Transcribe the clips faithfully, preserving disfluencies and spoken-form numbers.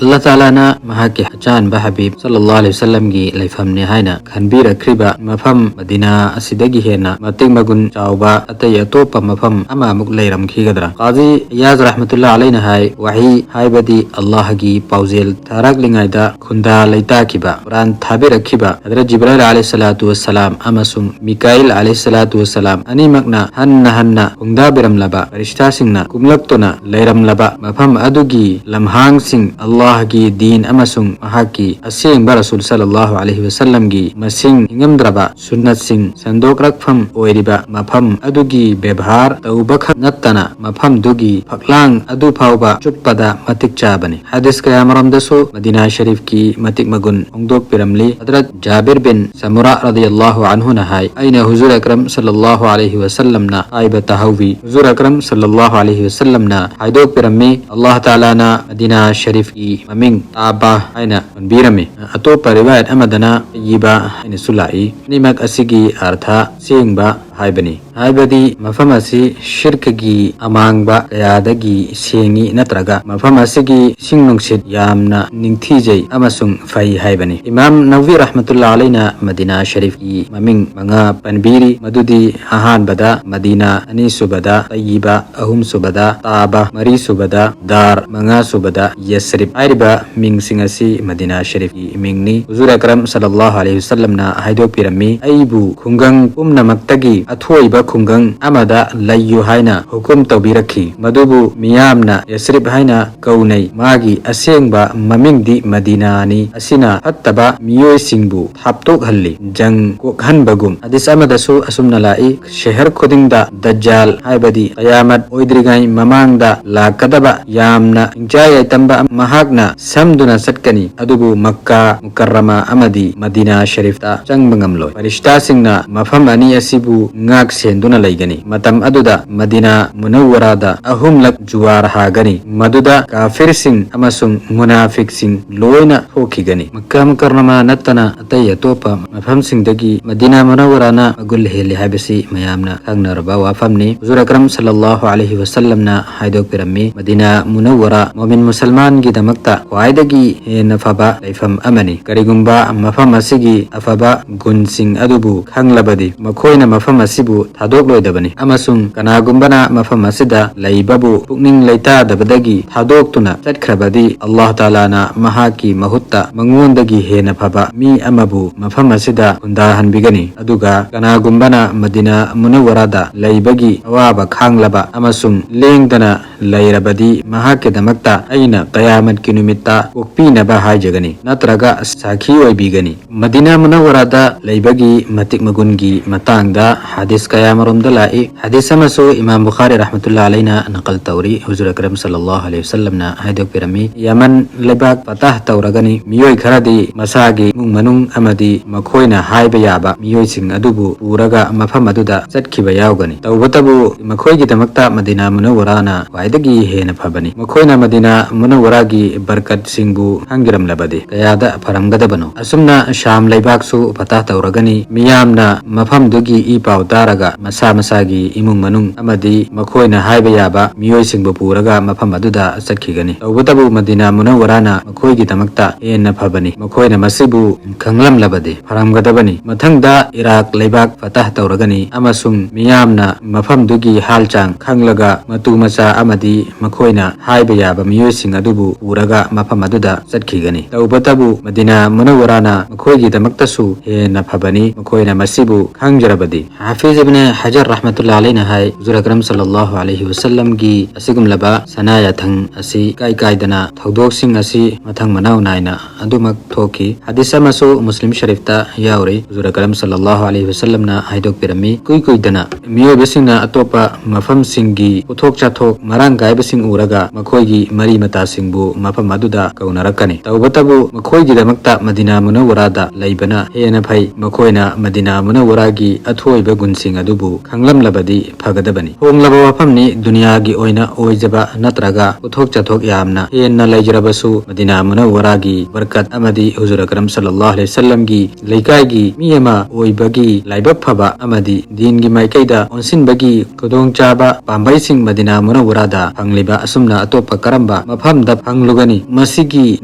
ꯑꯜꯂꯥꯍ ꯇꯥꯂꯥꯅ ꯃꯍꯥꯛꯀꯤ ꯑꯆꯥꯟꯕ ꯍꯕꯤꯕ ꯁꯜꯂꯜꯂꯥꯍꯨ ꯑꯂꯩꯍꯤ ꯋꯥꯁꯜꯂꯝꯒꯤ ꯂꯩꯐꯝꯅꯤ ꯍꯥꯏꯅ ꯈꯟꯕꯤꯔꯛꯈ꯭ꯔꯤꯕ ꯃꯐꯝ ꯃꯗꯤꯅꯥ ꯑꯁꯤꯗꯒꯤ ꯍꯦꯟꯅ ꯃꯇꯤꯛ ꯃꯒꯨꯟ ꯆꯥꯎꯕ ꯑꯇꯩ ꯑꯇꯣꯞꯄ ꯃꯐꯝ ꯑꯃꯃꯨꯛ ꯂꯩꯔꯝꯈꯤꯒꯗ꯭ꯔꯥ? ꯀꯥꯖꯤ ꯏꯌꯥꯖ ꯔꯍꯃꯇꯨꯜꯂꯥꯍꯤ ꯑꯂꯩꯅ ꯍꯥꯏ, ꯋꯥꯍꯤ ꯍꯥꯏꯕꯗꯤ ꯑꯜꯂꯥꯍꯒꯤ ꯄꯥꯎꯖꯦꯜ ꯊꯥꯔꯛꯂꯤꯉꯩꯗ ꯈꯨꯟꯗꯥ ꯂꯩꯇꯥꯈꯤꯕ, ꯀꯨꯔꯥꯟ ꯊꯥꯕꯤꯔꯛꯈꯤꯕ ꯍꯗꯔꯠ ꯖꯤꯕ꯭ꯔꯥꯏꯜ ꯑꯂꯩꯍꯤ ꯁꯂꯥꯇꯨ ꯋꯁꯁꯂꯥꯝ ꯑꯃꯁꯨꯡ ꯃꯤꯀꯥꯏꯜ ꯑꯂꯩꯍꯤ ꯁꯂꯥꯇꯨ ꯋꯁꯁꯂꯥꯝ ꯑꯅꯤꯃꯛꯅ ꯍꯟꯅ ꯍꯟꯅ ꯈꯨꯟꯗꯥꯕꯤꯔꯝꯂꯕ, ꯐꯔꯤꯁꯇꯥꯁꯤꯡꯅ ꯀꯨꯝꯂꯛꯇꯨꯅ ꯂꯩꯔꯝꯂꯕ ꯃꯐꯝ ꯑꯗꯨꯒꯤ ꯂꯝꯍꯥꯡꯁꯤꯡ ꯑꯜꯂꯥꯍꯒꯤ ꯗꯤꯟ ꯑꯃꯁꯨꯡ ꯃꯍꯥꯛꯀꯤ ꯑꯁꯦꯡꯕ ꯔꯁꯨꯜ ꯁꯜꯂꯜꯂꯥꯍꯨ ꯑꯂꯩꯍꯤ ꯋꯁꯜꯂꯝꯒꯤ ꯃꯁꯤꯡ ꯍꯤꯉꯝꯗ꯭ꯔꯕ ꯁꯨꯟꯅꯠꯁꯤꯡ ꯁꯟꯗꯣꯛꯂꯛꯐꯝ ꯑꯣꯏꯔꯤꯕ ꯃꯐꯝ ꯑꯗꯨꯒꯤ ꯕꯦꯕꯍꯥꯔ ꯇꯧꯕꯈꯛ ꯅꯠꯇꯅ ꯃꯐꯝꯗꯨꯒꯤ ꯐꯛꯂꯥꯡ ꯑꯗꯨ ꯐꯥꯎꯕ ꯆꯨꯞꯄꯗ ꯃꯇꯤꯛ ꯆꯥꯕꯅꯤ꯫ ꯍꯗꯤꯁ ꯀꯌꯥꯃꯔꯣꯝꯗꯁꯨ ꯃꯗꯤꯅꯥ ꯁꯔꯤꯐꯀꯤ ꯃꯇꯤꯛ ꯃꯒꯨꯟ ꯐꯣꯡꯗꯣꯛꯄꯤꯔꯝꯂꯤ꯫ ꯍꯗ꯭ꯔꯠ ꯖꯥꯕꯤꯔ ꯕꯤꯟ ꯁꯃꯨꯔꯥ ꯔꯗꯤꯌꯜꯂꯥꯍꯨ ꯑꯟꯍꯨꯅ ꯍꯥꯏ, ꯑꯩꯅ ꯍꯨꯖꯨꯔ ꯑꯀꯔꯝ ꯁꯜꯂꯜꯂꯥꯍꯨ ꯑꯂꯩꯍꯤ ꯋꯁꯜꯂꯝꯅ ꯍꯥꯏꯕ ꯇꯥꯍꯧꯋꯤ꯫ ꯍꯨꯖꯨꯔ ꯑꯀꯔꯝ ꯁꯜꯂꯜꯂꯥꯍꯨ ꯑꯂꯩꯍꯤ ꯋꯁꯜꯂꯝꯅ ꯍꯥꯏꯗꯣꯛꯄꯤꯔꯝꯃꯤ, ꯑꯜꯂꯥꯍ ꯇꯥꯂꯥꯅ ꯃꯗꯤꯅꯥ ꯁꯔꯤꯐꯀꯤ ꯃꯃꯤꯡ ꯇꯥꯕ ꯍꯥꯏꯅ ꯊꯣꯟꯕꯤꯔꯝꯃꯤ꯫ ꯑꯇꯣꯞꯄ ꯔꯤꯋꯥꯌꯠ ꯑꯃꯗꯅ ꯇꯩꯌꯤꯕ ꯍꯥꯏꯅꯁꯨ ꯂꯥꯛꯏ꯫ ꯑꯅꯤꯃꯛ ꯑꯁꯤꯒꯤ ꯑꯔꯊ ꯁꯦꯡꯕ ꯍꯥꯏꯕꯅꯤ꯫ ꯍꯥꯏꯕꯗꯤ ꯃꯐꯝ ꯑꯁꯤ ꯁꯤꯔꯀꯒꯤ ꯑꯃꯥꯡꯕ ꯀꯌꯥꯗꯒꯤ ꯁꯦꯡꯉꯤ, ꯅꯠꯇ꯭ꯔꯒ ꯃꯐꯝ ꯑꯁꯤꯒꯤ ꯏꯁꯤꯡ ꯅꯨꯡꯁꯤꯠ ꯌꯥꯝꯅ ꯅꯤꯡꯊꯤꯖꯩ ꯑꯃꯁꯨꯡ ꯐꯩ ꯍꯥꯏꯕꯅꯤ꯫ ꯏꯃꯥꯝ ꯅꯋꯋꯤ ꯔꯍꯃꯇꯨꯜꯂꯥꯍꯤ ꯑꯂꯩꯅ ꯃꯗꯤꯅꯥ ꯁꯔꯤꯐꯀꯤ ꯃꯃꯤꯡ ꯃꯉꯥ ꯄꯟꯕꯤꯔꯤ, ꯃꯗꯨꯗꯤ ꯑꯍꯥꯟꯕꯗ ꯃꯗꯤꯅꯥ, ꯑꯅꯤꯁꯨꯕꯗ ꯇꯩꯌꯤꯕ, ꯑꯍꯨꯝꯁꯨꯕꯗ ꯇꯥꯕ, ꯃꯔꯤꯁꯨꯕꯗ ꯗꯥꯔ, ꯃꯉꯥꯁꯨꯕꯗ ꯌꯁꯔꯤꯕ꯫ ꯍꯥꯏꯔꯤꯕ ꯃꯤꯡꯁꯤꯡ ꯑꯁꯤ ꯃꯗꯤꯅꯥ ꯁꯔꯤꯐꯀꯤ ꯃꯤꯡꯅꯤ꯫ ꯍꯨꯖꯨꯔ ꯑꯀꯔꯝ ꯁꯜꯂꯜꯂꯥꯍꯨ ꯑꯂꯩꯍꯤ ꯋꯁꯜꯂꯝꯅ ꯍꯥꯏꯗꯣꯛꯄꯤꯔꯝꯃꯤ, ꯑꯩꯕꯨ ꯈꯨꯡꯒꯪ ꯄꯨꯝꯅꯃꯛꯇꯒꯤ ꯑꯊꯣꯏꯕ ꯈꯨꯡꯒꯪ ꯑꯃꯗ ꯂꯩꯌꯨ ꯍꯥꯏꯅ ꯍꯨꯀꯨꯝ ꯇꯧꯕꯤꯔꯛꯈꯤ꯫ ꯃꯗꯨꯕꯨ ꯃꯤꯌꯥꯝꯅ ꯌꯁꯔꯤꯕ ꯍꯥꯏꯅ ꯀꯧꯅꯩ꯫ ꯃꯥꯒꯤ ꯑꯁꯦꯡꯕ ꯃꯃꯤꯡꯗꯤ ꯃꯗꯤꯅꯥꯅꯤ꯫ ꯑꯁꯤꯅ ꯐꯠꯇꯕ ꯃꯤꯑꯣꯏꯁꯤꯡꯕꯨ ꯊꯥꯞꯇꯣꯛꯍꯜꯂꯤ꯫ ꯖꯪ ꯀꯣꯛꯍꯟꯕꯒꯨꯝ꯫ ꯍꯗꯤꯁ ꯑꯃꯗꯁꯨ ꯑꯁꯨꯝꯅ ꯂꯥꯛꯏ, ꯁꯍꯔ ꯈꯨꯗꯤꯡꯗ ꯗꯖꯥꯜ, ꯍꯥꯏꯕꯗꯤ ꯀꯌꯥꯃꯠ ꯑꯣꯏꯗ꯭ꯔꯤꯉꯩ ꯃꯃꯥꯡꯗ ꯂꯥꯛꯀꯗꯕ ꯌꯥꯝꯅ ꯍꯤꯡꯆꯥ ꯌꯥꯏꯇꯝꯕ ꯑꯃ ꯃꯍꯥꯛꯅ ꯁꯝꯗꯨꯅ ꯆꯠꯀꯅꯤ, ꯑꯗꯨꯕꯨ ꯃꯛꯀꯥ ꯃꯨꯀꯔꯔꯃꯥ ꯑꯃꯗꯤ ꯃꯗꯤꯅꯥ ꯁꯔꯤꯐꯇ ꯆꯪꯕ ꯉꯝꯂꯣꯏ꯫ ꯐꯔꯤꯁꯇꯥꯁꯤꯡꯅ ꯃꯐꯝ ꯑꯅꯤ ꯑꯁꯤꯕꯨ ꯉꯥꯛ ꯁꯦꯟꯗꯨꯅ ꯂꯩꯒꯅꯤ꯫ ꯃꯇꯝ ꯑꯗꯨꯗ ꯃꯗꯤꯅꯥ ꯃꯨꯅꯧꯋꯔꯥꯗ ꯑꯍꯨꯝꯂꯛ ꯖꯨꯋꯥꯔ ꯍꯥꯒꯅꯤ, ꯃꯗꯨꯗ ꯀꯥꯐꯤꯔꯁꯤꯡ ꯑꯃꯁꯨꯡ ꯃꯨꯅꯥꯐꯤꯛꯁꯤꯡ ꯂꯣꯏꯅ ꯊꯣꯛꯈꯤꯒꯅꯤ꯫ ꯃꯛꯀꯥ ꯃꯨꯀꯔꯔꯃꯥ ꯅꯠꯇꯅ ꯑꯇꯩ ꯑꯇꯣꯞꯄ ꯃꯐꯝꯁꯤꯡꯗꯒꯤ ꯃꯗꯤꯅꯥ ꯃꯨꯅꯧꯋꯔꯥꯅ ꯃꯒꯨꯟ ꯍꯦꯜꯂꯤ ꯍꯥꯏꯕꯁꯤ ꯃꯌꯥꯝꯅ ꯈꯪꯅꯔꯕ ꯋꯥꯐꯝꯅꯤ꯫ ꯍꯨꯖꯨꯔ ꯑꯀꯔꯝ ꯁꯜꯂꯜꯂꯥꯍꯨ ꯑꯂꯩꯍꯤ ꯋꯁꯜꯂꯝꯅ ꯍꯥꯏꯗꯣꯛꯄꯤꯔꯝꯃꯤ, ꯃꯗꯤꯅꯥ ꯃꯨꯅꯧꯋꯔꯥ ꯃꯣꯃꯤꯟ ꯃꯨꯁꯜꯃꯥꯟꯒꯤꯗꯃꯛꯇ ꯈ꯭ꯋꯥꯏꯗꯒꯤ ꯍꯦꯟꯅ ꯐꯕ ꯂꯩꯐꯝ ꯑꯃꯅꯤ꯫ ꯀꯔꯤꯒꯨꯝꯕ ꯃꯐꯝ ꯑꯁꯤꯒꯤ ꯑꯐꯕ ꯒꯨꯟꯁꯤꯡ ꯑꯗꯨꯕꯨ ꯈꯪꯂꯕꯗꯤ, ꯃꯈꯣꯏꯅ ꯃꯐꯝ ꯑꯁꯤꯕꯨ ꯊꯥꯗꯣꯛꯂꯣꯏꯗꯕꯅꯤ, ꯑꯃꯁꯨꯡ ꯀꯅꯥꯒꯨꯝꯕꯅ ꯃꯐꯝ ꯑꯁꯤꯗ ꯂꯩꯕꯕꯨ ꯄꯨꯛꯅꯤꯡ ꯂꯩꯇꯥꯗꯕꯗꯒꯤ ꯊꯥꯗꯣꯛꯇꯨꯅ ꯆꯠꯈ꯭ꯔꯕꯗꯤ, ꯑꯜꯂꯥꯍ ꯇꯥꯂꯥꯅ ꯃꯍꯥꯛꯀꯤ ꯃꯍꯨꯠꯇ ꯃꯉꯣꯟꯗꯒꯤ ꯍꯦꯟꯅ ꯐꯕ ꯃꯤ ꯑꯃꯕꯨ ꯃꯐꯝ ꯑꯁꯤꯗ ꯈꯨꯟꯗꯥꯍꯟꯕꯤꯒꯅꯤ꯫ ꯑꯗꯨꯒ ꯀꯅꯥꯒꯨꯝꯕꯅ ꯃꯗꯤꯅꯥ ꯃꯨꯅꯧꯋꯔꯥꯗ ꯂꯩꯕꯒꯤ ꯑꯋꯥꯕ ꯈꯥꯡꯂꯕ ꯑꯃꯁꯨꯡ ꯂꯦꯡꯗꯅ ꯂꯩꯔꯕꯗꯤ, ꯃꯍꯥꯛꯀꯤꯗꯃꯛꯇ ꯑꯩꯅ ꯀꯌꯥꯃꯠꯀꯤ ꯅꯨꯃꯤꯠꯇ ꯀꯣꯛꯄꯤꯅꯕ ꯍꯥꯏꯖꯒꯅꯤ, ꯅꯠꯇ꯭ꯔꯒ ꯁꯥꯈꯤ ꯑꯣꯏꯕꯤꯒꯅꯤ꯫ ꯃꯗꯤꯅꯥ ꯃꯨꯅꯧꯋꯔꯥꯗ ꯂꯩꯕꯒꯤ ꯃꯇꯤꯛ ꯃꯒꯨꯟꯒꯤ ꯃꯇꯥꯡꯗ ꯍꯗꯤꯁ ꯀꯌꯥꯃꯔꯣꯝꯗ ꯂꯥꯛꯏ꯫ ꯍꯗꯤꯁ ꯑꯃꯁꯨ ꯏꯃꯥꯝ ꯕꯨꯈꯥꯔꯤ ꯔꯍꯃꯇꯨꯜꯂꯥꯍꯤ ꯑꯂꯩꯅ ꯅꯀꯜ ꯇꯧꯔꯤ꯫ ꯍꯨꯖꯨꯔ ꯑꯀꯔꯝ ꯁꯜꯂꯜꯂꯥꯍꯨ ꯑꯂꯩꯍꯤ ꯋꯁꯜꯂꯝꯅ ꯍꯥꯏꯗꯣꯛꯄꯤꯔꯝꯃꯤ, ꯌꯃꯟ ꯂꯩꯕꯥꯛ ꯐꯇꯍ ꯇꯧꯔꯒꯅꯤ꯫ ꯃꯤꯑꯣꯏ ꯈꯔꯗꯤ ꯃꯁꯥꯒꯤ ꯏꯃꯨꯡ ꯃꯅꯨꯡ ꯑꯃꯗꯤ ꯃꯈꯣꯏꯅ ꯍꯥꯏꯕ ꯌꯥꯕ ꯃꯤꯑꯣꯏꯁꯤꯡ ꯑꯗꯨꯕꯨ ꯄꯨꯔꯒ ꯃꯐꯝ ꯑꯗꯨꯗ ꯆꯠꯈꯤꯕ ꯌꯥꯎꯒꯅꯤ꯫ ꯇꯧꯕꯇꯕꯨ ꯃꯈꯣꯏꯒꯤꯗꯃꯛꯇ ꯃꯗꯤꯅꯥ ꯃꯨꯅꯧꯋꯔꯥꯅ ꯈ꯭ꯋꯥꯏꯗꯒꯤ ꯍꯦꯟꯅ ꯐꯕꯅꯤ꯫ ꯃꯈꯣꯏꯅ ꯃꯗꯤꯅꯥ ꯃꯨꯅꯧꯋꯔꯥꯒꯤ ꯕꯔꯀꯠꯁꯤꯡꯕꯨ ꯈꯪꯖꯔꯝꯂꯕꯗꯤ ꯀꯌꯥꯗ ꯐꯔꯝꯒꯗꯕꯅꯣ꯫ ꯑꯁꯨꯝꯅ ꯁꯥꯝ ꯂꯩꯕꯥꯛꯁꯨ ꯐꯇꯍ ꯇꯧꯔꯒꯅꯤ꯫ ꯃꯤꯌꯥꯝꯅ ꯃꯐꯝꯗꯨꯒꯤ ꯏ ꯄꯥꯎ ꯇꯥꯔꯒ ꯃꯁꯥ ꯃꯁꯥꯒꯤ ꯏꯃꯨꯡ ꯃꯅꯨꯡ ꯑꯃꯗꯤ ꯃꯈꯣꯏꯅ ꯍꯥꯏꯕ ꯌꯥꯕ ꯃꯤꯑꯣꯏꯁꯤꯡꯕꯨ ꯄꯨꯔꯒ ꯃꯐꯝ ꯑꯗꯨꯗ ꯆꯠꯈꯤꯒꯅꯤ꯫ ꯇꯧꯕꯇꯕꯨ ꯃꯗꯤꯅꯥ ꯃꯨꯅꯧꯋꯔꯥꯅ ꯃꯈꯣꯏꯒꯤꯗꯃꯛꯇ ꯍꯦꯟꯅ ꯐꯕꯅꯤ꯫ ꯃꯈꯣꯏꯅ ꯃꯁꯤꯕꯨ ꯈꯪꯂꯝꯂꯕꯗꯤ ꯐꯔꯝꯒꯗꯕꯅꯤ꯫ ꯃꯊꯪꯗ ꯏꯔꯥꯛ ꯂꯩꯕꯥꯛ ꯐꯇꯍ ꯇꯧꯔꯒꯅꯤ ꯑꯃꯁꯨꯡ ꯃꯤꯌꯥꯝꯅ ꯃꯐꯝꯗꯨꯒꯤ ꯍꯥꯜꯆꯥꯡ ꯈꯪꯂꯒ ꯃꯇꯨ ꯃꯆꯥ ꯑꯃꯗꯤ ꯃꯈꯣꯏꯅ ꯍꯥꯏꯕ ꯌꯥꯕ ꯃꯤꯑꯣꯏꯁꯤꯡ ꯑꯗꯨꯕꯨ ꯄꯨꯔꯒ ꯃꯐꯝ ꯑꯗꯨꯗ ꯆꯠꯈꯤꯒꯅꯤ꯫ ꯇꯧꯕꯇꯕꯨ ꯃꯗꯤꯅꯥ ꯃꯨꯅꯧꯋꯔꯥꯅ ꯃꯈꯣꯏꯒꯤꯗꯃꯛꯇꯁꯨ ꯍꯦꯟꯅ ꯐꯕꯅꯤ꯫ ꯃꯈꯣꯏꯅ ꯃꯁꯤꯕꯨ ꯈꯪꯖꯔꯕꯗꯤ꯫ ꯍꯥꯐꯤꯖ ꯏꯕꯅꯦ ꯍꯖꯔ ꯔꯍꯃꯇꯨꯜꯂꯥꯍꯤ ꯑꯂꯩꯅ ꯍꯥꯏ, ꯍꯨꯖꯨꯔ ꯑꯀꯔꯝ ꯁꯜꯂꯜꯂꯥꯍꯨ ꯑꯂꯩꯍꯤ ꯋꯁꯜꯂꯝꯒꯤ ꯑꯁꯤꯒꯨꯝꯂꯕ ꯁꯅꯥ ꯌꯥꯊꯪ ꯑꯁꯤ ꯏꯀꯥꯏ ꯀꯥꯏꯗꯅ ꯊꯧꯗꯣꯛꯁꯤꯡ ꯑꯁꯤ ꯃꯊꯪ ꯃꯅꯥꯎ ꯅꯥꯏꯅ ꯑꯗꯨꯃꯛ ꯊꯣꯛꯈꯤ꯫ ꯍꯗꯤꯁ ꯑꯃꯁꯨ ꯃꯨꯁꯂꯤꯝ ꯁꯔꯤꯐꯇ ꯌꯥꯎꯔꯤ꯫ ꯍꯨꯖꯨꯔ ꯑꯀꯔꯝ ꯁꯜꯂꯜꯂꯥꯍꯨ ꯑꯂꯩꯍꯤ ꯋꯁꯜꯂꯝꯅ ꯍꯥꯏꯗꯣꯛꯄꯤꯔꯝꯃꯤ, ꯏꯀꯨꯏ ꯀꯨꯏꯗꯅ ꯃꯤꯑꯣꯏꯕꯁꯤꯡꯅ ꯑꯇꯣꯞꯄ ꯃꯐꯝꯁꯤꯡꯒꯤ ꯄꯣꯠꯊꯣꯛ ꯆꯥꯊꯣꯛ ꯃꯔꯥꯡ ꯀꯥꯏꯕꯁꯤꯡ ꯎꯔꯒ ꯃꯈꯣꯏꯒꯤ ꯃꯔꯤ ꯃꯇꯥꯁꯤꯡꯕꯨ ꯃꯐꯝ ꯑꯗꯨꯗ ꯀꯧꯅꯔꯛꯀꯅꯤ꯫ ꯇꯧꯕꯇꯕꯨ ꯃꯈꯣꯏꯒꯤꯗꯃꯛꯇ ꯃꯗꯤꯅꯥ ꯃꯨꯅꯧꯋꯔꯥꯗ ꯂꯩꯕꯅ ꯍꯦꯟꯅ ꯐꯩ꯫ ꯃꯈꯣꯏꯅ ꯃꯗꯤꯅꯥ ꯃꯨꯅꯧꯋꯔꯥꯒꯤ ꯑꯊꯣꯏꯕ ꯒꯨꯟꯁꯤꯡ ꯑꯗꯨꯕꯨ ꯈꯪꯂꯝꯂꯕꯗꯤ ꯐꯒꯗꯕꯅꯤ꯫ ꯍꯣꯡꯂꯕ ꯋꯥꯐꯝꯅꯤ, ꯗꯨꯅꯤꯌꯥꯒꯤ ꯑꯣꯏꯅ ꯑꯣꯏꯖꯕ ꯅꯠꯇ꯭ꯔꯒ ꯄꯣꯠꯊꯣꯛ ꯆꯥꯊꯣꯛ ꯌꯥꯝꯅ ꯍꯦꯟꯅ ꯂꯩꯖꯔꯕꯁꯨ, ꯃꯗꯤꯅꯥ ꯃꯨꯅꯧꯋꯔꯥꯒꯤ ꯕꯔꯀꯠ ꯑꯃꯗꯤ ꯍꯨꯖꯨꯔ ꯑꯀꯔꯝ ꯁꯜꯂꯜꯂꯥꯍꯨ ꯑꯂꯩꯍꯤ ꯋꯁꯜꯂꯝꯒꯤ ꯂꯩꯀꯥꯏꯒꯤ ꯃꯤ ꯑꯃ ꯑꯣꯏꯕꯒꯤ ꯂꯥꯏꯕꯛ ꯐꯕ ꯑꯃꯗꯤ ꯗꯤꯟꯒꯤ ꯃꯥꯏꯀꯩꯗ ꯑꯣꯟꯁꯤꯟꯕꯒꯤ ꯈꯨꯗꯣꯡꯆꯥꯕ ꯄꯥꯝꯕꯩꯁꯤꯡ ꯃꯗꯤꯅꯥ ꯃꯨꯅꯧꯋꯔꯥꯗ ꯐꯪꯂꯤꯕ ꯑꯁꯨꯝꯅ ꯑꯇꯣꯞꯄ ꯀꯔꯝꯕ ꯃꯐꯝꯗ ꯐꯪꯂꯨꯒꯅꯤ? ꯃꯁꯤꯒꯤ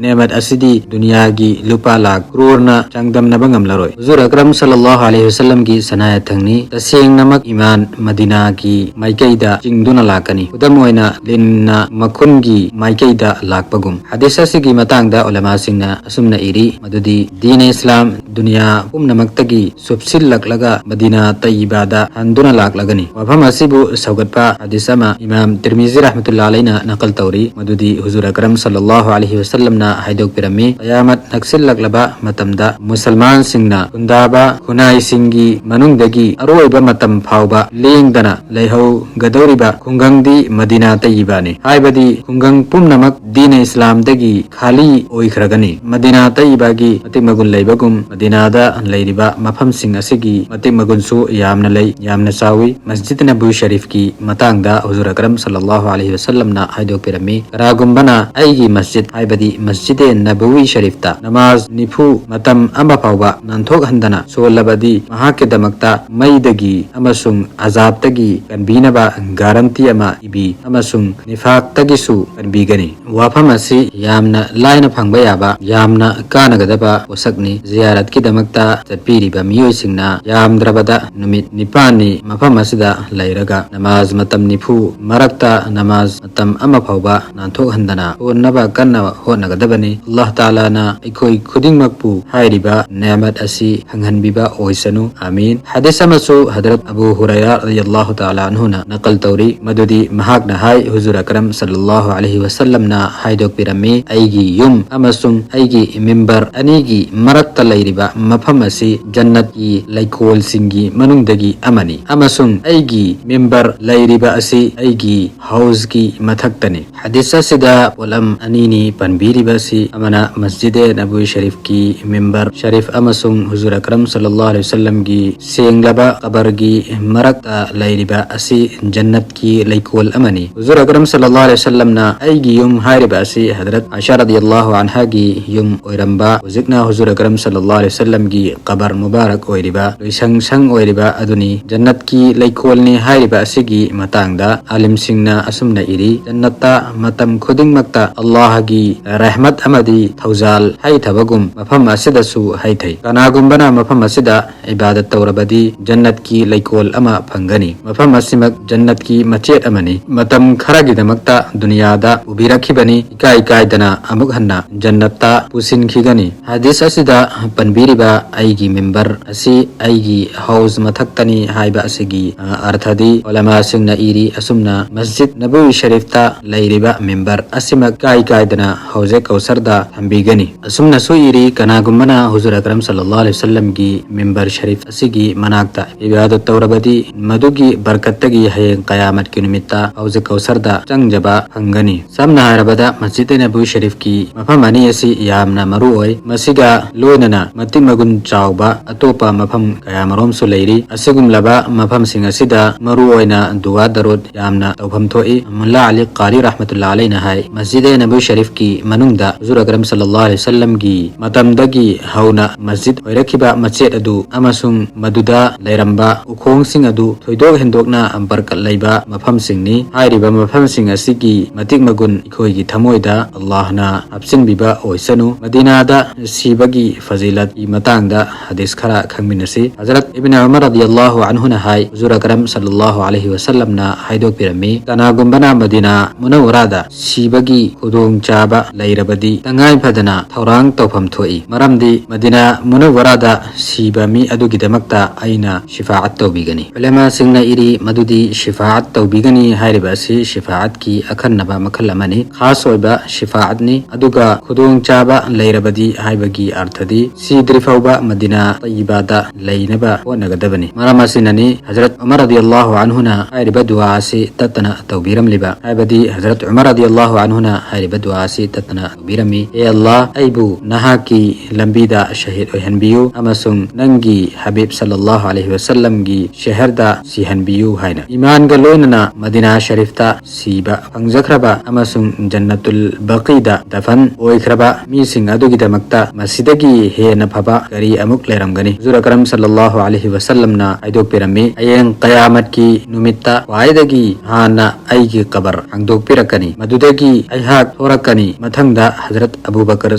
ꯅꯦꯃꯠ ꯑꯁꯤꯗꯤ ꯗꯨꯅꯤꯌꯥꯒꯤ ꯂꯨꯄꯥ ꯂꯥꯈ ꯀ꯭ꯔꯣꯔꯅ ꯆꯥꯡꯗꯝꯅꯕ ꯉꯝꯂꯔꯣꯏ꯫ ꯍꯨꯖꯨꯔ ꯑꯀꯔꯝ ꯁꯜꯂꯜꯂꯥꯍꯨ ꯑꯂꯩꯍꯤ ꯋꯁꯜꯂꯝꯒꯤ ꯁꯅꯥ ꯌꯥꯊꯪꯅꯤ꯫ ꯇꯁꯦꯡꯅꯃꯛ ꯏꯃꯥꯟ ꯃꯗꯤꯅꯥꯒꯤ ꯃꯥꯏꯀꯩꯗ ꯆꯤꯡꯗꯨꯅ ꯂꯥꯛꯀꯅꯤ꯫ ꯈꯨꯗꯝ ꯑꯣꯏꯅ, ꯂꯤꯟꯅ ꯃꯈꯨꯟꯒꯤ ꯃꯥꯏꯀꯩꯗ ꯂꯥꯛꯄꯒꯨꯝ꯫ ꯍꯗꯤꯁ ꯑꯁꯤꯒꯤ ꯃꯇꯥꯡꯗ ꯎꯂꯃꯥꯁꯤꯡꯅ ꯑꯁꯨꯝꯅ ꯏꯔꯤ, ꯃꯗꯨꯗꯤ ꯗꯤꯟ ꯏꯁꯂꯥꯝ ꯗꯨꯅꯤꯌꯥ ꯄꯨꯝꯅꯃꯛꯇꯒꯤ ꯁꯨꯞꯁꯤꯜꯂꯛꯂꯒ ꯃꯗꯤꯅꯥ ꯇꯩꯌꯤꯕꯥꯗ ꯍꯟꯗꯨꯅ ꯂꯥꯛꯂꯒꯅꯤ꯫ ꯋꯥꯐꯝ ꯑꯁꯤꯕꯨ ꯁꯧꯒꯠꯄ ꯍꯗꯤꯁ ꯑꯃ ꯏꯃꯥꯝ ꯇꯤꯔꯃꯤꯖꯤ ꯔꯍꯃꯇꯨꯜꯂꯥꯍꯤ ꯑꯂꯩꯅ ꯅꯀꯜ ꯇꯧꯔꯤ, ꯃꯗꯨꯗꯤ ꯍꯨꯖꯨꯔ ꯑꯀꯔꯝ ꯁꯜꯂꯜꯂꯥꯍꯨ ꯑꯂꯩꯍꯤ ꯋꯁꯜꯂꯝꯅ ꯍꯥꯏꯗꯣꯛꯄꯤꯔꯝꯃꯤ, ꯀꯌꯥꯃꯠ ꯅꯛꯁꯤꯜꯂꯛꯂꯕ ꯃꯇꯝꯗ ꯃꯨꯁꯜꯃꯥꯟꯁꯤꯡꯅ ꯈꯨꯟꯗꯥꯕ ꯈꯨꯟꯅꯥꯏꯁꯤꯡꯒꯤ ꯃꯅꯨꯡꯗꯒꯤ ꯑꯔꯣꯏꯕ ꯃꯇꯝ ꯐꯥꯎꯕ ꯂꯦꯡꯗꯅ ꯂꯩꯍꯧꯒꯗꯧꯔꯤꯕ ꯈꯨꯡꯒꯪꯗꯤ ꯃꯗꯤꯅꯥ ꯇꯩꯌꯤꯕꯥꯅꯤ꯫ ꯍꯥꯏꯕꯗꯤ ꯈꯨꯡꯒꯪ ꯄꯨꯝꯅꯃꯛ ꯗꯤꯟ ꯏꯁꯂꯥꯝꯗꯒꯤ ꯈꯥꯂꯤ ꯑꯣꯏꯈ꯭ꯔꯒꯅꯤ꯫ ꯃꯗꯤꯅꯥ ꯇꯩꯌꯤꯕꯥꯒꯤ ꯃꯇꯤꯛ ꯃꯒꯨꯟ ꯂꯩꯕꯒꯨꯝ, ꯃꯗꯤꯅꯥꯗ ꯂꯩꯔꯤꯕ ꯃꯐꯝꯁꯤꯡ ꯑꯁꯤꯒꯤ ꯃꯇꯤꯛ ꯃꯒꯨꯟꯁꯨ ꯌꯥꯝꯅ ꯂꯩ, ꯌꯥꯝꯅ ꯆꯥꯎꯏ꯫ ꯃꯁꯖꯤꯗ ꯅꯕꯋꯤ ꯁꯔꯤꯐꯀꯤ ꯃꯇꯥꯡꯗ ꯍꯨꯖꯨꯔ ꯑꯀꯔꯝ ꯁꯜꯂꯜꯂꯥꯍꯨ ꯑꯂꯩꯍꯤ ꯋꯁꯜꯂꯝꯅ ꯍꯥꯏꯗꯣꯛꯄꯤꯔꯝꯃꯤ, ꯀꯅꯥꯒꯨꯝꯕꯅ ꯑꯩꯒꯤ ꯃꯁꯖꯤꯗ, ꯍꯥꯏꯕꯗꯤ ꯃꯁꯖꯤꯗ ꯅꯕꯋꯤ ꯁꯔꯤꯐꯇ ꯅꯃꯥꯖ ꯅꯤꯐꯨ ꯃꯇꯝ ꯑꯃ ꯐꯥꯎꯕ ꯅꯥꯟꯊꯣꯛꯍꯟꯗꯅ ꯁꯣꯜꯂꯕꯗꯤ, ꯃꯍꯥꯛꯀꯤꯗꯃꯛꯇ ꯃꯩꯗꯒꯤ ꯑꯃꯁꯨꯡ ꯑꯖꯥꯕꯇꯒꯤ ꯀꯟꯕꯤꯅꯕ ꯒꯥꯔꯟꯇꯤ ꯑꯃ ꯏꯕꯤ ꯑꯃꯁꯨꯡ ꯅꯤꯐꯥꯛꯇꯒꯤꯁꯨ ꯀꯟꯕꯤꯒꯅꯤ꯫ ꯋꯥꯐꯝ ꯑꯁꯤ ꯌꯥꯝꯅ ꯂꯥꯏꯅ ꯐꯪꯕ ꯌꯥꯕ, ꯌꯥꯝꯅ ꯀꯥꯟꯅꯒꯗꯕ ꯄꯣꯠꯁꯛꯅꯤ꯫ ꯖꯤꯌꯥꯔꯠꯀꯤꯗꯃꯛꯇ ꯆꯠꯄꯤꯔꯤꯕ ꯃꯤꯑꯣꯏꯁꯤꯡꯅ ꯌꯥꯝꯗ꯭ꯔꯕꯗ ꯅꯨꯃꯤꯠ ꯅꯤꯄꯥꯟꯅꯤ ꯃꯐꯝ ꯑꯁꯤꯗ ꯂꯩꯔꯒ ꯅꯃꯥꯖ ꯃꯇꯝ ꯅꯤꯐꯨ ꯃꯔꯛꯇ ꯅꯃꯥꯖ ꯃꯇꯝ ꯑꯃ ꯐꯥꯎꯕ ꯅꯥꯟꯊꯣꯛꯍꯟꯗꯅ ꯍꯣꯠꯅꯕ ꯀꯟꯅ ꯍꯣꯠꯅꯒꯗꯕꯅꯤ꯫ ꯑꯜꯂꯥꯍ ꯇꯥꯂꯥꯅ ꯑꯩꯈꯣꯏ ꯈꯨꯗꯤꯡꯃꯛꯄꯨ ꯍꯥꯏꯔꯤꯕ ꯅꯦꯃꯠ ꯑꯁꯤ ꯐꯪꯍꯟꯕꯤꯕ ꯑꯣꯏꯁꯅꯨ꯫ ꯑꯥꯃꯤꯟ꯫ ꯍꯗꯤꯁ ꯑꯃꯁꯨ ꯍꯗꯔꯠ ꯑꯕꯨ ꯍꯨꯔꯩꯔꯥ ꯔꯗꯤꯌꯜꯂꯥꯍꯨ ꯇꯥꯂꯥ ꯑꯟꯍꯨꯅ ꯅꯀꯜ ꯇꯧꯔꯤ, ꯃꯗꯨꯗꯤ ꯃꯍꯥꯛꯅ ꯍꯥꯏ, ꯍꯨꯖꯨꯔ ꯑꯀꯔꯝ ꯁꯜꯂꯜꯂꯥꯍꯨ ꯑꯂꯩꯍꯤ ꯋꯁꯜꯂꯝꯅ ꯍꯥꯏꯗꯣꯛꯄꯤꯔꯝꯃꯤ, ꯑꯩꯒꯤ ꯌꯨꯝ ꯑꯃꯁꯨꯡ ꯑꯩꯒꯤ ꯃꯤꯝꯕꯔ ꯑꯅꯤꯒꯤ ꯃꯔꯛꯇ ꯂꯩꯔꯤꯕ ꯃꯐꯝ ꯑꯁꯤ ꯖꯟꯅꯠꯀꯤ ꯂꯩꯀꯣꯜꯁꯤꯡꯒꯤ ꯃꯅꯨꯡꯗꯒꯤ ꯑꯃꯅꯤ, ꯑꯃꯁꯨꯡ ꯑꯩꯒꯤ ꯃꯤꯝꯕꯔ ꯂꯩꯔꯤꯕ ꯑꯁꯤ ꯑꯩꯒꯤ ꯍꯥꯎꯁꯀꯤ ꯃꯊꯛꯇꯅꯤ꯫ ꯍꯗꯤꯁ ꯑꯁꯤꯗ ꯄꯣꯠꯂꯝ ꯑꯅꯤꯅꯤ ꯄꯟꯕꯤꯔꯤꯕ ꯑꯁꯤ, ꯑꯃꯅ ꯃꯁꯖꯤꯗ ꯅꯕꯋꯤ ꯁꯔꯤꯐꯀꯤ ꯃꯤꯝꯕꯔ ꯁꯔꯤꯐ ꯑꯃꯁꯨꯡ ꯍꯨꯖꯨꯔ ꯑꯀꯔꯝ ꯁꯜꯂꯜꯂꯥꯍꯨ ꯑꯂꯩꯍꯤ ꯋꯁꯜꯂꯝꯒꯤ ꯁꯦꯡꯂꯕ ꯀꯕꯔꯒꯤ ꯃꯔꯛꯇ ꯂꯩꯔꯤꯕ ꯑꯁꯤ ꯖꯟꯅꯠꯀꯤ ꯂꯩꯀꯣꯜ ꯑꯃꯅꯤ꯫ ꯍꯨꯖꯨꯔ ꯑꯀꯔꯝ ꯁꯜꯂꯜꯂꯥꯍꯨ ꯑꯂꯩꯍꯤ ꯋꯁꯜꯂꯝꯅ "ꯑꯩꯒꯤ ꯌꯨꯝ" ꯍꯥꯏꯔꯤꯕ ꯑꯁꯤ ꯍꯖꯔꯠ ꯑꯥꯏꯁꯥ ꯔꯗꯤꯌꯜꯂꯥꯍꯨ ꯑꯟꯍꯥꯒꯤ ꯌꯨꯝ ꯑꯣꯏꯔꯝꯕ, ꯍꯧꯖꯤꯛꯅ ꯍꯨꯖꯨꯔ ꯑꯀꯔꯝ ꯁꯜꯂꯜꯂꯥꯍꯨ ꯑꯂꯩꯍꯤ ꯋꯁꯜꯂꯝꯒꯤ ꯀꯕꯔ ꯃꯨꯕꯥꯔꯛ ꯑꯣꯏꯔꯤꯕ ꯂꯣꯏꯁꯪ ꯁꯪ ꯑꯣꯏꯔꯤꯕ ꯑꯗꯨꯅꯤ꯫ ꯖꯟꯅꯠꯀꯤ ꯂꯩꯀꯣꯜꯅꯤ ꯍꯥꯏꯔꯤꯕ ꯑꯁꯤꯒꯤ ꯃꯇꯥꯡꯗ ꯑꯥꯂꯤꯝꯁꯤꯡꯅ ꯑꯁꯨꯝꯅ ꯏꯔꯤ, ꯖꯟꯅꯠꯇ ꯃꯇꯝ ꯈꯨꯗꯤꯡꯃꯛꯇ ꯑꯜꯂꯥꯍꯒꯤ ꯔꯍꯃꯠ ꯑꯃꯗꯤ ꯊꯧꯖꯥꯜ ꯍꯩꯊꯕꯒꯨꯝ ꯃꯐꯝ ꯑꯁꯤꯗꯁꯨ ꯍꯩꯊꯩ꯫ ꯀꯅꯥꯒꯨꯝꯕꯅ ꯃꯐꯝ ꯑꯁꯤꯗ ꯏꯕꯥꯗꯠ ꯇꯧꯔꯕꯗꯤ ꯖꯟꯅꯠꯀꯤ ꯂꯩꯀꯣꯜ ꯑꯃ ꯐꯪꯒꯅꯤ꯫ ꯃꯐꯝ ꯑꯁꯤꯃꯛ ꯖꯟꯅꯠꯀꯤ ꯃꯆꯦꯠ ꯑꯃꯅꯤ꯫ ꯃꯇꯝ ꯈꯔꯒꯤꯗꯃꯛꯇ ꯗꯨꯅꯤꯌꯥꯗ ꯄꯨꯕꯤꯔꯛꯈꯤꯕꯅꯤ꯫ ꯏꯀꯥꯏ ꯀꯥꯏꯗꯅ ꯑꯃꯨꯛ ꯍꯟꯅ ꯖꯟꯅꯠꯇ ꯄꯨꯁꯤꯟꯈꯤꯒꯅꯤ꯫ ꯍꯗꯤꯁ ꯑꯁꯤꯗ ꯄꯟꯕꯤꯔꯤꯕ "ꯑꯩꯒꯤ ꯃꯤꯝꯕꯔ" ꯑꯁꯤ ꯑꯩꯒꯤ ꯍꯧꯖ ꯃꯊꯛꯇꯅꯤ ꯍꯥꯏꯕ ꯑꯁꯤꯒꯤ, ꯑ, ꯑꯔꯊꯗꯤ ꯎꯂꯃꯥꯁꯤꯡꯅ ꯏꯔꯤ ꯑꯁꯨꯝꯅ, ꯃꯁꯖꯤꯗ ꯅꯕꯋꯤ ꯁꯔꯤꯐꯇ ꯂꯩꯔꯤꯕ ꯃꯤꯝꯕꯔ ꯑꯁꯤꯃꯛ ꯏꯀꯥꯏ ꯀꯥꯏꯗꯅ ꯍꯧꯖ ꯀꯧꯁꯔꯗ ꯊꯝꯕꯤꯒꯅꯤ꯫ ꯑꯁꯨꯝꯅꯁꯨ ꯏꯔꯤ, ꯀꯅꯥꯒꯨꯝꯕꯅ ꯍꯨꯖꯨꯔ ꯑꯀꯔꯝ ꯁꯜꯂꯜꯂꯥꯍꯨ ꯑꯂꯩꯍꯤ ꯋꯁꯜꯂꯝꯒꯤ ꯃꯤꯝꯕꯔ ꯁꯔꯤꯐ ꯑꯁꯤꯒꯤ ꯃꯅꯥꯛꯇ ꯏꯕꯥꯗꯠ ꯇꯧꯔꯕꯗꯤ ꯃꯗꯨꯒꯤ ꯕꯔꯀꯠꯇꯒꯤ ꯍꯌꯦꯡ ꯀꯌꯥꯃꯠꯀꯤ ꯅꯨꯃꯤꯠꯇ ꯍꯧꯖ ꯀꯧꯁꯔꯗ ꯆꯪꯖꯕ ꯐꯪꯒꯅꯤ꯫ ꯁꯝꯅ ꯍꯥꯏꯔꯕꯗ ꯃꯁꯖꯤꯗ ꯅꯕꯋꯤ ꯁꯔꯤꯐꯀꯤ ꯃꯐꯝ ꯑꯅꯤ ꯑꯁꯤ ꯌꯥꯝꯅ ꯃꯔꯨ ꯑꯣꯏ꯫ ꯃꯁꯤꯒ ꯂꯣꯏꯅꯅ ꯃꯇꯤꯛ ꯃꯒꯨꯟ ꯆꯥꯎꯕ ꯑꯇꯣꯞꯄ ꯃꯐꯝ ꯀꯌꯥꯃꯔꯣꯝꯁꯨ ꯂꯩꯔꯤ꯫ ꯑꯁꯤꯒꯨꯝꯂꯕ ꯃꯐꯝꯁꯤꯡ ꯑꯁꯤꯗ ꯃꯔꯨ ꯑꯣꯏꯅ ꯗꯨꯋꯥ ꯗꯔꯨꯗ ꯌꯥꯝꯅ ꯇꯧꯐꯝ ꯊꯣꯛꯏ꯫ ꯃꯨꯜꯂꯥ ꯑꯂꯤ ꯀꯥꯔꯤ ꯔꯍꯃꯇꯨꯜꯂꯥ ꯑꯂꯩꯅ ꯍꯥꯏ, ꯃꯁꯖꯤꯗ ꯅꯕꯋꯤ ꯁꯔꯤꯐꯀꯤ ꯃꯅꯨꯡꯗ ꯍꯨꯖꯨꯔ ꯑꯀꯔꯝ ꯁꯜꯂꯜꯂꯥꯍꯨ ꯑꯂꯩꯍꯤ ꯋꯁꯜꯂꯝꯒꯤ ꯃꯇꯝꯗꯒꯤ ꯍꯧꯅ ꯃꯁꯖꯤꯗ ꯑꯣꯏꯔꯛꯈꯤꯕ ꯃꯆꯦꯠ ꯑꯗꯨ ꯑꯃꯁꯨꯡ ꯃꯗꯨꯗ ꯂꯩꯔꯝꯕ ꯎꯈꯣꯡꯁꯤꯡ ꯑꯗꯨ ꯊꯣꯏꯗꯣꯛ ꯍꯦꯟꯗꯣꯛꯅ ꯕꯔꯀꯠ ꯂꯩꯕ ꯃꯐꯝꯁꯤꯡꯅꯤ꯫ ꯍꯥꯏꯔꯤꯕ ꯃꯐꯝꯁꯤꯡ ꯑꯁꯤꯒꯤ ꯃꯇꯤꯛ ꯃꯒꯨꯟ ꯑꯩꯈꯣꯏꯒꯤ ꯊꯃꯣꯏꯗ ꯑꯜꯂꯥꯍꯅ ꯍꯥꯞꯆꯤꯟꯕꯤꯕ ꯑꯣꯏꯁꯅꯨ꯫ ꯃꯗꯤꯅꯥꯗ ꯁꯤꯕꯒꯤ ꯐꯖꯤꯂꯠꯀꯤ ꯃꯇꯥꯡꯗ ꯍꯗꯤꯁ ꯈꯔ ꯈꯪꯃꯤꯟꯅꯁꯤ꯫ ꯍꯖꯔꯠ ꯏꯕꯅ ꯎꯃꯔ ꯔꯗꯤꯌꯜꯂꯥꯍꯨ ꯑꯟꯍꯨꯅ ꯍꯥꯏ, ꯍꯨꯖꯨꯔ ꯑꯀꯔꯝ ꯁꯜꯂꯜꯂꯥꯍꯨ ꯑꯂꯩꯍꯤ ꯋꯁꯜꯂꯝꯅ ꯍꯥꯏꯗꯣꯛꯄꯤꯔꯝꯃꯤ, ꯀꯅꯥꯒꯨꯝꯕꯅ ꯃꯗꯤꯅꯥ ꯃꯨꯅꯧꯋꯔꯥꯗ ꯁꯤꯕꯒꯤ ꯈꯨꯗꯣꯡꯆꯥꯕ ꯂꯩꯔꯕꯗꯤ ꯇꯉꯥꯏ ꯐꯗꯅ ꯊꯧꯔꯥꯡ ꯇꯧꯐꯝ ꯊꯣꯛꯏ, ꯃꯔꯝꯗꯤ ꯃꯗꯤꯅꯥ ꯃꯨꯅꯧꯋꯔꯥꯗ ꯁꯤꯕ ꯃꯤ ꯑꯗꯨꯒꯤꯗꯃꯛꯇ ꯑꯩꯅ ꯁꯤꯐꯥꯑꯠ ꯇꯧꯕꯤꯒꯅꯤ꯫ ꯎꯂꯃꯥꯁꯤꯡꯅ ꯏꯔꯤ ꯃꯗꯨꯗꯤ ꯁꯤꯐꯥꯑꯠ ꯇꯧꯕꯤꯒꯅꯤ ꯍꯥꯏꯔꯤꯕ ꯑꯁꯤ ꯁꯤꯐꯥꯑꯠꯀꯤ ꯑꯈꯟꯅꯕ ꯃꯈꯜ ꯑꯃꯅꯤ, ꯈꯥꯁ ꯑꯣꯏꯕ ꯁꯤꯐꯥꯑꯠꯅꯤ꯫ ꯑꯗꯨꯒ ꯈꯨꯗꯣꯡꯆꯥꯕ ꯂꯩꯔꯕꯗꯤ ꯍꯥꯏꯕꯒꯤ ꯑꯔꯊꯗꯤ ꯁꯤꯗ꯭ꯔꯤ ꯐꯥꯎꯕ ꯃꯗꯤꯅꯥ ꯇꯌꯤꯕꯥꯗ ꯂꯩꯅꯕ ꯍꯣꯠꯅꯒꯗꯕꯅꯤ꯫ ꯃꯔꯝ ꯑꯁꯤꯅꯅꯤ ꯍꯖꯔꯠ ꯎꯃꯔ ꯔꯗꯤꯌꯜꯂꯥꯍꯨ ꯑꯟꯍꯨꯅ ꯍꯥꯏꯔꯤꯕ ꯗꯨꯋꯥ ꯑꯁꯤ ꯇꯠꯇꯅ ꯇꯧꯕꯤꯔꯝꯂꯤꯕ꯫ ꯍꯥꯏꯕꯗꯤ ꯍꯖꯔꯠ ꯎꯃꯔ ꯔꯗꯤꯌꯜꯂꯥꯍꯨ ꯑꯟꯍꯨꯅ ꯍꯥꯏꯔꯤꯕ ꯗꯨꯋꯥ ꯑꯁꯤ ꯇꯠꯇꯅ ꯇꯧꯕꯤꯔꯝꯃꯤ, "ꯑꯦ ꯑꯜꯂꯥꯍ, ꯑꯩꯕꯨ ꯅꯍꯥꯛꯀꯤ ꯂꯝꯕꯤꯗ ꯁꯍꯤꯗ ꯑꯣꯏꯍꯟꯕꯤꯌꯨ ꯑꯃꯁꯨꯡ ꯅꯪꯒꯤ ꯍꯕꯤꯕ ꯁꯜꯂꯜꯂꯥꯍꯨ ꯑꯂꯩꯍꯤ ꯁꯜꯂꯝꯒꯤ ꯁꯍꯔꯗ ꯁꯤꯍꯟꯕꯤꯌꯨ ꯍꯥꯏꯅ꯫ ꯏꯃꯥꯟꯒ ꯂꯣꯏꯅꯅ ꯃꯗꯤꯅꯥ ꯁꯔꯤꯐꯇ ꯁꯤꯕ ꯐꯪꯖꯈ꯭ꯔꯕ ꯑꯃꯁꯨꯡ ꯖꯟꯅꯇꯨꯜ ꯕꯀꯤꯗ ꯗꯐꯟ ꯑꯣꯏꯈ꯭ꯔꯕ ꯃꯤꯁꯤꯡ ꯑꯗꯨꯒꯤꯗꯃꯛꯇ ꯃꯁꯤꯗꯒꯤ ꯍꯦꯟꯅ ꯐꯕ ꯀꯔꯤ ꯑꯃꯨꯛ ꯂꯩꯔꯝꯒꯅꯤ? ꯍꯨꯖꯨꯔ ꯑꯀꯔꯝ ꯁꯜꯂꯜꯂꯥꯍꯨ ꯑꯂꯩꯍꯤ ꯋꯁꯜꯂꯝꯅ ꯍꯥꯏꯗꯣꯛꯄꯤꯔꯝꯃꯤ, "ꯍꯌꯦꯡ ꯀꯌꯥꯃꯠꯀꯤ ꯅꯨꯃꯤꯠꯇ ꯈ꯭ꯋꯥꯏꯗꯒꯤ ꯍꯥꯟꯅ ꯑꯩꯒꯤ ꯀꯕꯔ ꯍꯥꯡꯗꯣꯛꯄꯤꯔꯛꯀꯅꯤ꯫ ꯃꯗꯨꯗꯒꯤ ꯑꯩꯍꯥꯛ ꯊꯣꯔꯛꯀꯅꯤ꯫ ꯃꯊꯪꯗ ꯍꯖꯔꯠ ꯑꯕꯨ ꯕꯀꯔ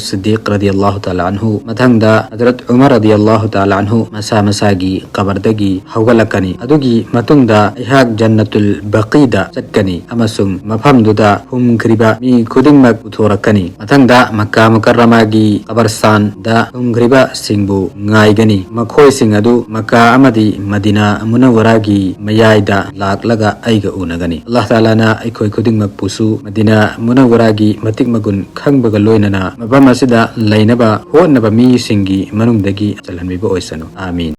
ꯁꯤꯗꯤꯛ ꯔꯗꯤꯌꯜꯂꯥꯍꯨ ꯇꯥꯂꯥ ꯑꯟꯍꯨ, ꯃꯊꯪꯗ ꯍꯖꯔꯠ ꯎꯃꯔ ꯔꯗꯤꯌꯜꯂꯥꯍꯨ ꯇꯥꯂꯥ ꯑꯟꯍꯨ ꯃꯁꯥ ꯃꯁꯥꯒꯤ ꯀꯕꯔꯗꯒꯤ ꯍꯧꯒꯠꯂꯛꯀꯅꯤ꯫ ꯑꯗꯨꯒꯤ ꯃꯇꯨꯡꯗ ꯑꯩꯍꯥꯛ ꯖꯟꯅꯇꯨꯜ ꯕꯀꯤꯗ ꯆꯠꯀꯅꯤ ꯑꯃꯁꯨꯡ ꯃꯐꯝꯗꯨꯗ ꯐꯨꯝꯈ꯭ꯔꯤꯕ ꯃꯤ ꯈꯨꯗꯤꯡꯃꯛ ꯄꯨꯊꯣꯔꯛꯀꯅꯤ꯫ ꯃꯊꯪꯗ ꯃꯛꯀꯥ ꯃꯨꯀꯔꯔꯃꯥꯒꯤ ꯀꯕꯔꯁꯥꯟꯗ ꯐꯨꯝꯈ꯭ꯔꯤꯕꯁꯤꯡꯕꯨ ꯉꯥꯏꯒꯅꯤ꯫ ꯃꯈꯣꯏꯁꯤꯡ ꯑꯗꯨ ꯃꯛꯀꯥ ꯑꯃꯗꯤ ꯃꯗꯤꯅꯥ ꯃꯨꯅꯧꯋꯔꯥꯒꯤ ꯃꯌꯥꯏꯗ ꯂꯥꯛꯂꯒ ꯑꯩꯒ ꯎꯅꯒꯅꯤ꯫" ꯑꯜꯂꯥꯍ ꯇꯥꯂꯥꯅ ꯑꯩꯈꯣꯏ ꯈꯨꯗꯤꯡꯃꯛꯄꯨꯁꯨ ꯃꯗꯤꯅꯥ ꯃꯨꯅꯧꯋꯔꯥꯒꯤ ꯃꯇꯤꯛ ꯃꯒꯨꯟ ꯈꯪꯕꯒ ꯂꯣꯏꯅꯅ ꯃꯐꯝ ꯑꯁꯤꯗ ꯂꯩꯅꯕ ꯍꯣꯠꯅꯕ ꯃꯤꯁꯤꯡꯒꯤ ꯃꯅꯨꯡꯗꯒꯤ ꯆꯜꯍꯟꯕꯤꯕ ꯑꯣꯏꯁꯅꯨ꯫ ꯑꯥꯃꯤꯟ꯫